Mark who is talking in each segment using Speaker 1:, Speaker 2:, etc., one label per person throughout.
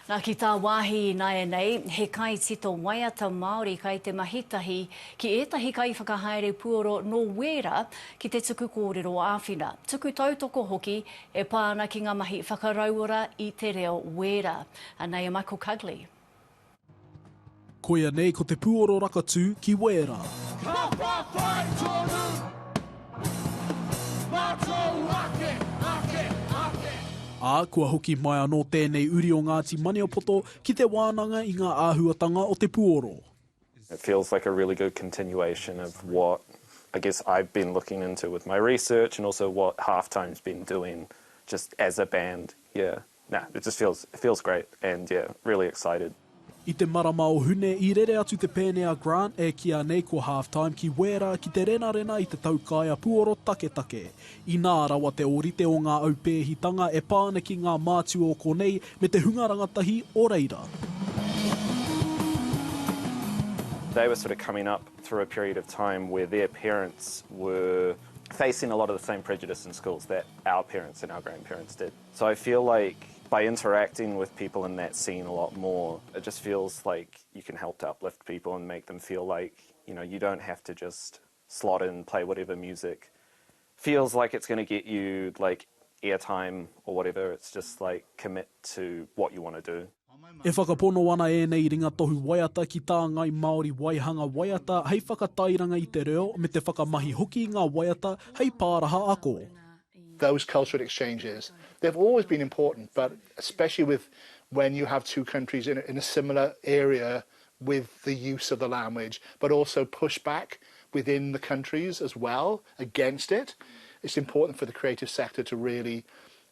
Speaker 1: Nā, ki tāwāhi ināianei, he kaitito waiata Māori kai te mahi tahi ki ētahi kaiwhakahaere puoro nō Wēra ki te tuku kōrero āwhina, tuku tautoko hoki e pā ana ki ngā mahi whakarauora i te reo Wēra. Anei a Michael Cugley.
Speaker 2: Koia nei ko te puoro rakatū ki Wēra.
Speaker 3: Ka whawhai tonu mātou ake, ake, ake.
Speaker 2: Ā, kua hoki mai anō tēnei uri o Ngāti Maniapoto ki te wānanga i ngā āhuatanga o te puoro.
Speaker 4: It feels like a really good continuation of what I guess I've been looking into with my research and also what Halftime's been doing just as a band, yeah. Nah, it just feels, it feels great and yeah, really excited.
Speaker 2: I te marama o Hune i rere atu te pēne a Grant e kīa nei ko Half Time ki Wēra ki te renarena i te taukaea puoro taketake. Inā rawa te ōrite o ngā aupēhitanga e pā ana ki ngā mātua o konei me te hunga rangatahi o reira.
Speaker 4: They were sort of coming up through a period of time where their parents were facing a lot of the same prejudice in schools that our parents and our grandparents did. So I feel like by interacting with people in that scene a lot more, it just feels like you can help to uplift people and make them feel like, you know, you don't have to just slot in, play whatever music feels like it's going to get you like airtime or whatever. It's just like commit to what you want to do.
Speaker 2: E whakapono ana ēnei ringatohu waiata ki tā Ngāi Māori waihanga waiata hei whakatairanga i te reo me te whakamahi hoki i ngā waiata hei pāraha ako.
Speaker 5: Those cultural exchanges, they've always been important, but especially with when you have two countries in, in a similar area with the use of the language, but also push back within the countries as well against it. It's important for the creative sector to really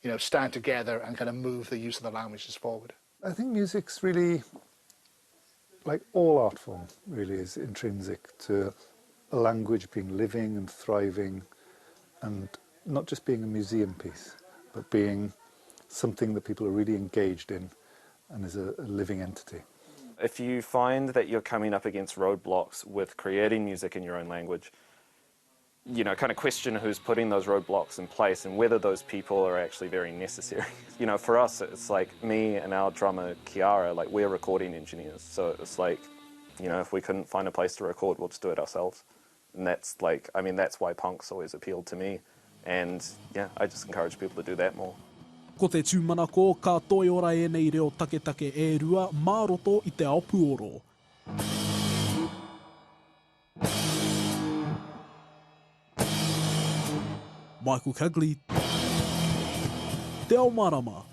Speaker 5: you know, stand together and kind of move the use of the languages forward.
Speaker 6: I think music's really, like all art form, really is intrinsic to a language being living and thriving and not just being a museum piece, but being something that people are really engaged in and is a, a living entity.
Speaker 4: If you find that you're coming up against roadblocks with creating music in your own language, you know, kind of question who's putting those roadblocks in place and whether those people are actually very necessary. You know, for us, it's like me and our drummer, Kiara, like we're recording engineers. So it's like, you know, if we couldn't find a place to record, we'll just do it ourselves. And that's like, I mean, that's why punk's always appealed to me. And yeah, I just encourage people to do that more.
Speaker 2: Ko te tūmanako, ka toiora ēnei reo taketake e rua mā roto i te ao puoro. Michael Cugley, Te Ao Marama.